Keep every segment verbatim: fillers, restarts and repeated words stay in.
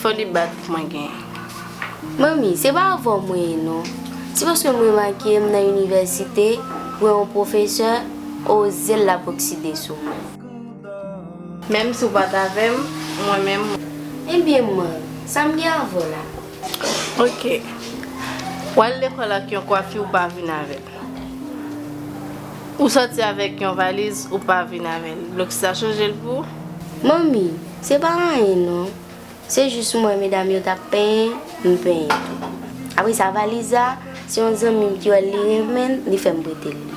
Folibat mwen gen. Manmi, se pa avè w mwen ye non. Se paske m remake m nan inivèsite, wè yon pwofesè oze l ap okside sou mwen. Menm si w pa t avè m, mwen menm. Ebyen, man, sa m gen avè w la? Oke. W al lekòl ak yon kwafi w pa vin avè l. Ou sòti avèk yon valiz ou pa vin avè l. Blòk sa chanje l pou ou? Manmi, se pa anyen non. Se jis mwen medam yo t ap penyen, m penyen tou. Apre sa, valiz la, se yon zanmi m ki wè l li renmen l, li fè m prete l li.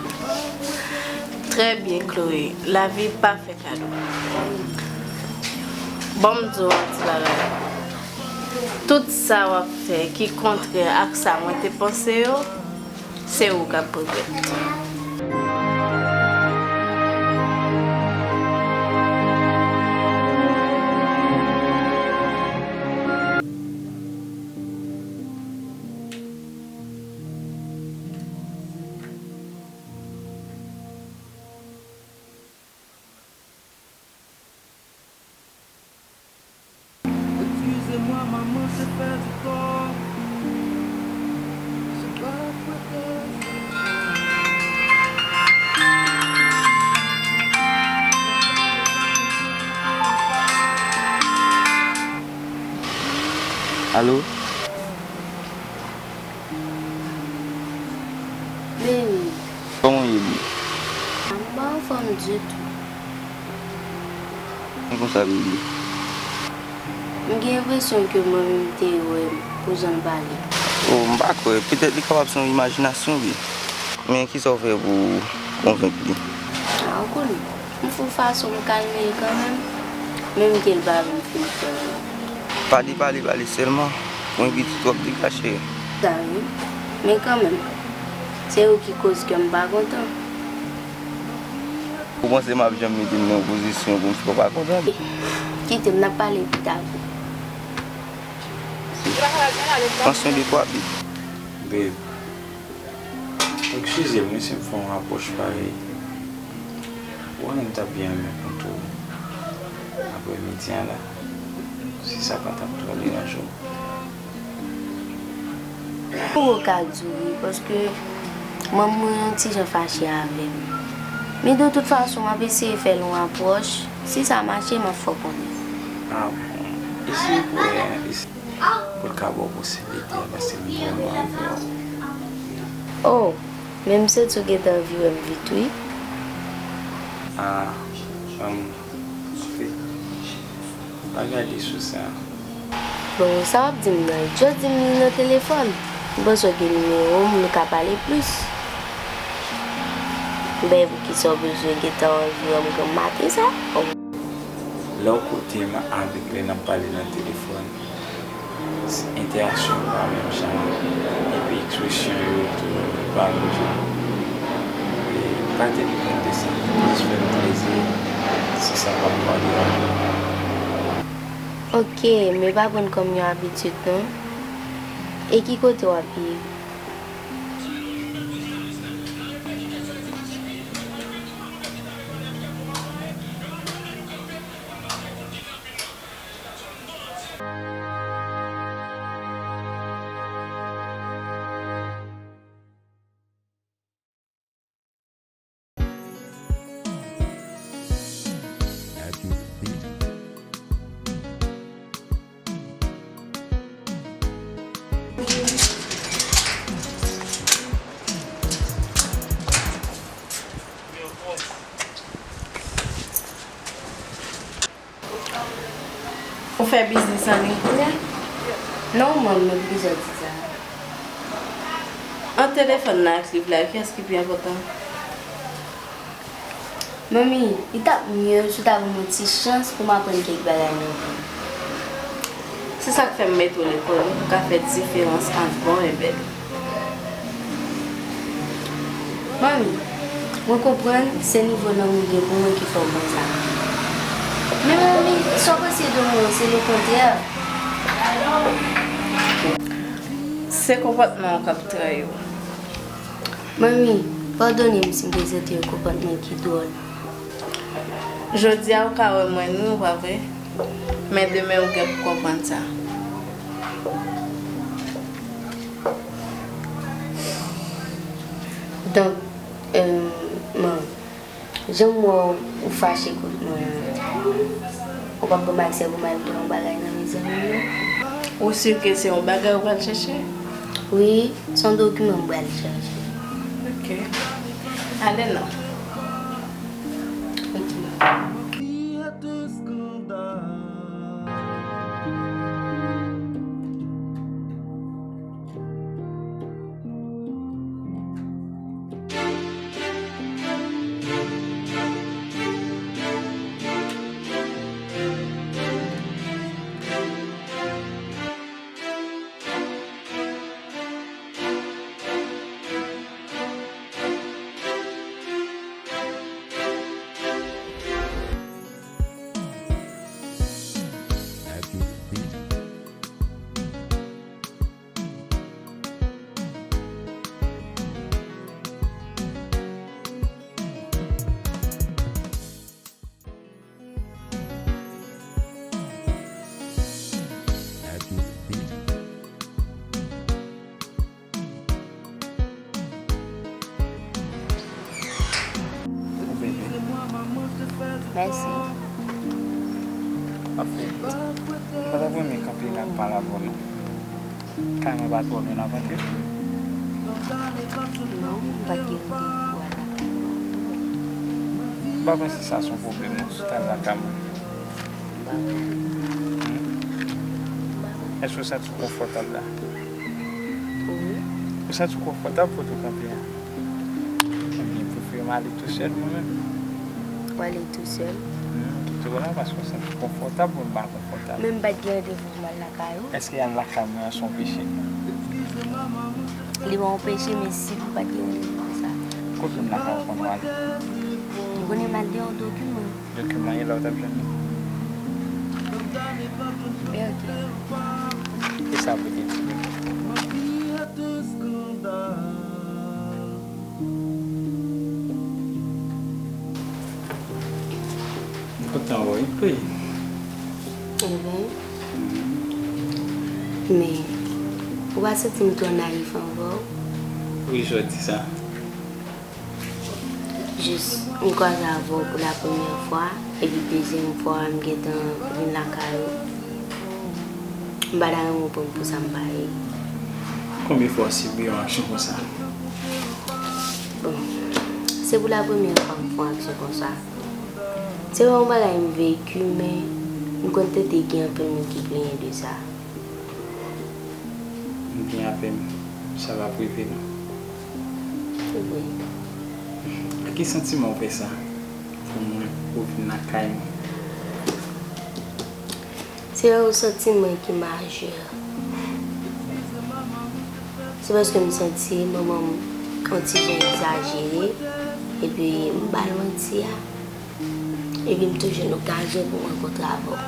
Trè byen, Chloé. Lavi pa fè kado. Ban m di w yon ti bagay. Tout sa w ap fè ki kontrè ak sa mwen te panse yo, se ou k ap regrèt. Excusez-moi, maman, j'ai fait du tort. J'ai pas fait. Alo? Baby. Kòman w ye, boo? M pa anfòm ditou. Men konsa, baby. M gen enpresyon ke manmi m te wè m pou jan l pale. Oh, m pa kwè. Petèt li kapab se yon imajinasyon li. Men kisa w fè pou w konvenk li? A, ou konnen. M fè yon fason m kalme l kanmenm, menm ke l pa vin fin fè l. Pale, pale, pale sèlman. Mwen pitit w ap degaje. Sa wi. Men kanmenm, se ou ki koz kè m pa kontan. Ou panse m ap janm mete m nan yon pozisyon pou m fè w pa kontan? Kite m, n ap pale pita. Pran swen de twa, baby. Babe, eskize m wi si m fè yon apwòch parèy. Ou konnen m ta byen renmen kontre w aprèmidi a la, si sa pa t ap twò deranje w. Ou ka di wi, paske manman mwen yon ti jan fache avè m. Men de tout fason, m ap eseye fè l yon apwòch. Si sa mache, m ap fè w konnen. A bon, eseye pou wè, eseye pou l ka ba w posiblite a, paske m vrèman anvi wè w. Oh, men m santi w gentan anvi wè m vit wi. A, um, Wi. Pa gade sou sa. Bon, sa w ap di m nan? Just di m li nan telefòn. M panse w gen nimewo m, nou ka pale plis. M pa wè poukisa w bezwen gentan anvi wè m granm maten sa. Lè w kote m avèk lè n ap pale nan telefòn, entèaksyon yo pa menm jan, epi ekspresyon yo tou pa menm jan. E pa tèt kont de sa, jis fè m plezi, si sa pa pwale. Ok, men pa pran kòm yon abitid non. E ki kote w ap viv? Ou fè biznis an liy kounye a? Non, manmi, m bezwen di sa. Ant telefòn nan ak liv la, kiyès ki pi enpòtan? Manmi, li t ap mye si w ta ban m yon ti chans pou m aprann kèk bagay nan vi m. Se sa k fè m mete w lekòl, pou w ka fè diferans ant bon e bèl. Manmi, mwen konprann se nivo lanmou w gen pou mwen ki fè w konsa. Men manmi, sa w panse de mwen an, se lekontrè. Se konpòtman w k ap trayi w. Manmi, padone m si m prezante yon konpòtman ki dwòl. Jodi a ou ka wè m wè nou, pa vre? Men demen ou gen pou konprann sa. Donk, euh, man, jan m wè w, ou fache kont mwen an, ou p ap ban m aksè pou m al pran yon bagay nan mezanmi m nan? Ou si ke se yon bagay ou pral chèche? Wi, se yon dokiman m pral chèche. Ok. Ale non. Ok. Mèsi. Anfen, m pa t ap renmen kanpe la ap pale avè w non. Kay mwen pa twò lwen avè w. Non, m pa t gen lide pou al lakay mwen. M pa panse sa se yon pwoblèm non, si w t al lakay mwen. M pa wè. Hmm? M pa wè. Èske w santi w konfòtab la? Wi. Ou santi w konfòtab kote w kanpe a? Ebyen, prefere m ale tou sèl mwen menm. Ou ale tou sèl? Hmm, kite w la, paske w santi w konfòtab, mwen m pa konfòtab. Men m pa t gen randevou pou m al lakay ou. Èske al lakay mwen an se yon peche? Li pa yon peche, men si m pa t gen randevou konsa. Kote m lakay ou konn w ale? M konnen m al de yon dokiman. Dokiman, e la ou t ap jwenn li? Men ok. Kisa pou te di li? M kontan wè w wi. Enben. Men, ou pa santi m twò nayif anvè w? Poukisa w di sa? Jis, m kwaze avè w pou la premyè fwa, epi dezyèm fwa a, m gentan vin lakay ou. M pa ta renmen w pran m pou sa m pa ye. Konbyen fwa w sibi yon aksyon konsa? Bon, se pou la premyè fwa m fè yon aksyon konsa. Se pa yon bagay m veki, men m konn tande gen anpil moun ki plenyen de sa. M gen avè m, sa p ap rive non. Wi. Ak ki santiman w fè sa pou mwen, pou w vin lakay mwen? Se yon santiman ki majè. Se paske m santi manman m yon ti jan egzajere, epi m ba l manti a. Epi m tou jwenn okazyon pou m rankontre avè w.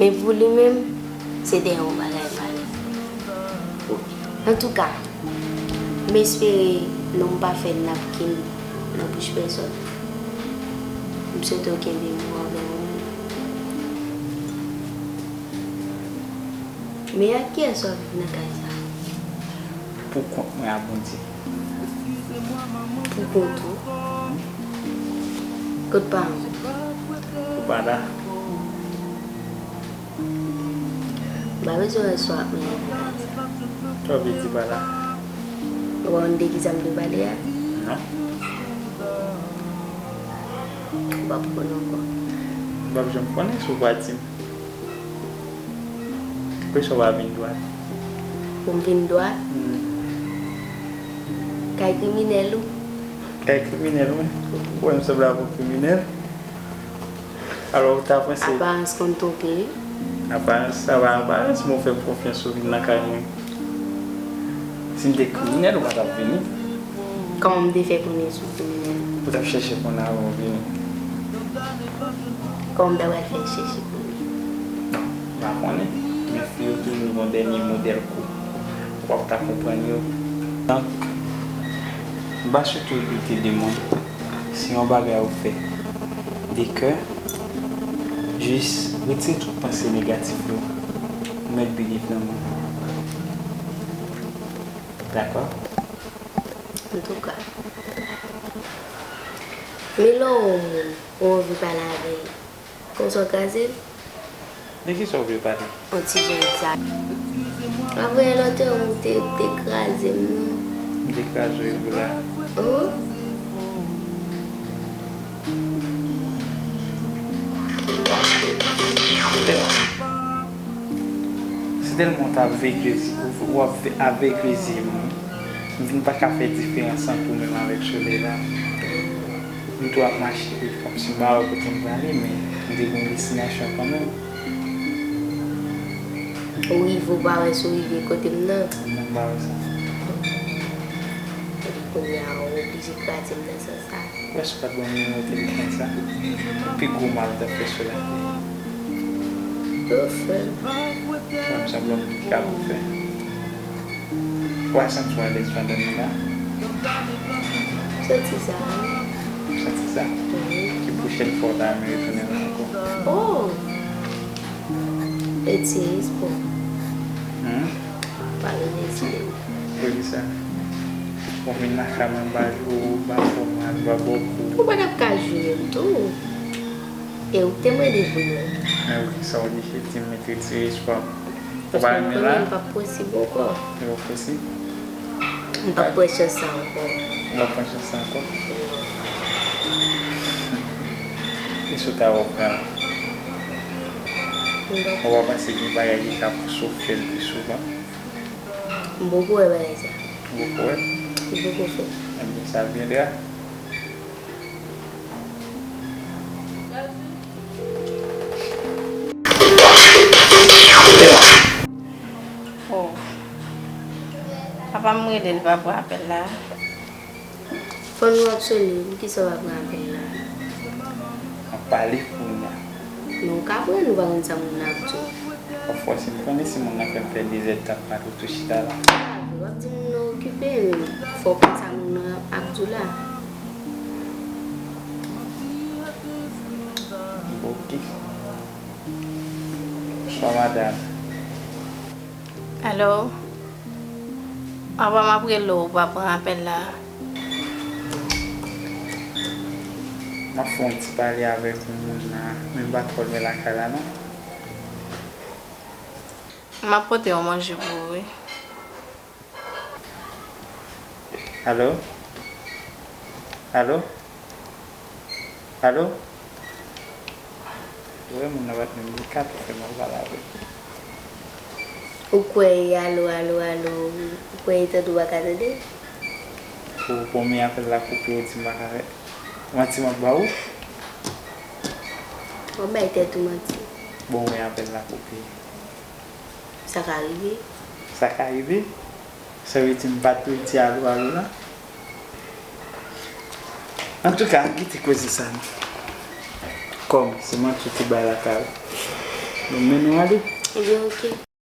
Men pou li menm, se te yon bagay pale. Antouka, m espere non m pa fè napkin nan bouch pèsòn. M swete w kenbe mo anvè mwen. Men ak kiyès w ap viv nan kay sa a? Pou kont mwen ak Bondye. Pou kont ou? Kot paran w? Yo pa la. M pa bezwen wè si w ap menm. Sa w vle di pa la? Ou pa konn de kisa m te pale a? Non. Ou p ap konnen ankò. M p ap janm konnen si w pa di m. Poukisa w pa vin dwat? Pou m vin dwat? Hmm. Kay kriminèl ou? Kay kriminèl, wi. Ou wè m sanble ak yon kriminèl? Alò, ou ta panse. Aparans konn twonpe, wi. Aparans, sa pa aparans, men w fè m konfyans, ou vin nan kay mwen. Si m te kriminèl, ou pa t ap vini. Kòman m te fè konnen si w kriminèl? Ou t ap chèche konnen avan w vini. Kòman m ta pral fè chèche konnen? M pa konnen, men fi yo toujou gen yon dènye modèl kou. W ap ta konprann yo. Donk, m pa swete w doute de mwen. Si yon bagay ou fè de kè, jis retire tout panse negatif yo. Mèt bigit nan men w. Dakò? Antouka, men lè w wè yon moun, ou anvi pale avè l, konsa w kraze l? De kisa w vle pale? Yon ti jan egzak. Apre lòt ou te, te kraze m, non. M te kraze w wi la. Oh. Se tèlman w t ap vekle, w ap ve-, avègle zye m, wi. M vin pa ka fè diferans ant ou menm avèk solèy la. M tou ap mache wi, kòmsi m pa wè kote m prale, men m te gen yon destinasyon kanmenm. Ou rive, ou pa wè si w rive kote m nan. Non, m pa wè sa. Epi kounye a, ou oblije kraze m nan sans sa. Ou wè si w pa t ban m nimewo telefòn sa, pi gwo mal w t ap fè sou latè. Yo fè. Fè m sanblan m ka pou fè. Ou pa santi w alèz pandan nou la? Santi sa, wi. Ou santi sa? Wi. Ki pwochèn fwa w ta renmen retounen la ankò? Oh! Eti, espo. Hmm? Pa vin eti. Poukisa? Ou vin lakay mwen, m pa jwe w, m pa fè w mal, m pa ba w kou. Ou pa t ap ka jwe m tou. E ou k te mande pou mwen. Men ou ki sa w di, se ti m met retire espwa m. Ou pa renmen la? Paske m konnen li p ap posib ankò. Li p ap posib? M p ap pran chans sa ankò. Ou p ap pran chans sa ankò? Non. E si w ta wè w pran l? M p ap. Ou pa panse gen bagay ki ka pouse w fè l pi souvan? M poko wè bagay sa. Ou poko wè? M poko fè. Ebyen, sa vyendra. Oh. Papa m rele, li pa pran apèl la. Fò nou ap sone, poukisa w pa pran apèl la? M ap pale kounye a. Men w ka pran, ou pa konn sa moun nan ap di w. Pafwa, si m konnen si moun nan fè m fè de zèdtan ap pale, w tou chita la. Sa vre, w ap di moun nan okipe, men fò w konn sa moun nan ap di w la. Ok. Bonswa, madanm. Alo? Anvan m ap rele w, ou pa pran apèl la. M ap fè yon ti pale avèk yon moun la, men m pa twò lwen lakay la, non. M ap pote yon manje pou ou, wi. Alo? Alo? Alo? Ou wè moun nan pa t menm gen kat, ou fè mal pale avè l. Ou kwè e alo, alo, alo, ou kwè e tande ou pa ka tande? Ou bon, men apèl la koupe, ou di m pa ka fè. Manti m ap ba ou? W ap bay tèt ou manti. Bon, men apèl la koupe. Sa ka rive. Sa ka rive? Sa vle di m pa t dwe di alo, alo la? Antouka, ann kite koze sa non. Kòm se manti w te bay lakay ou, nou mennen w ale. Ebyen, oke.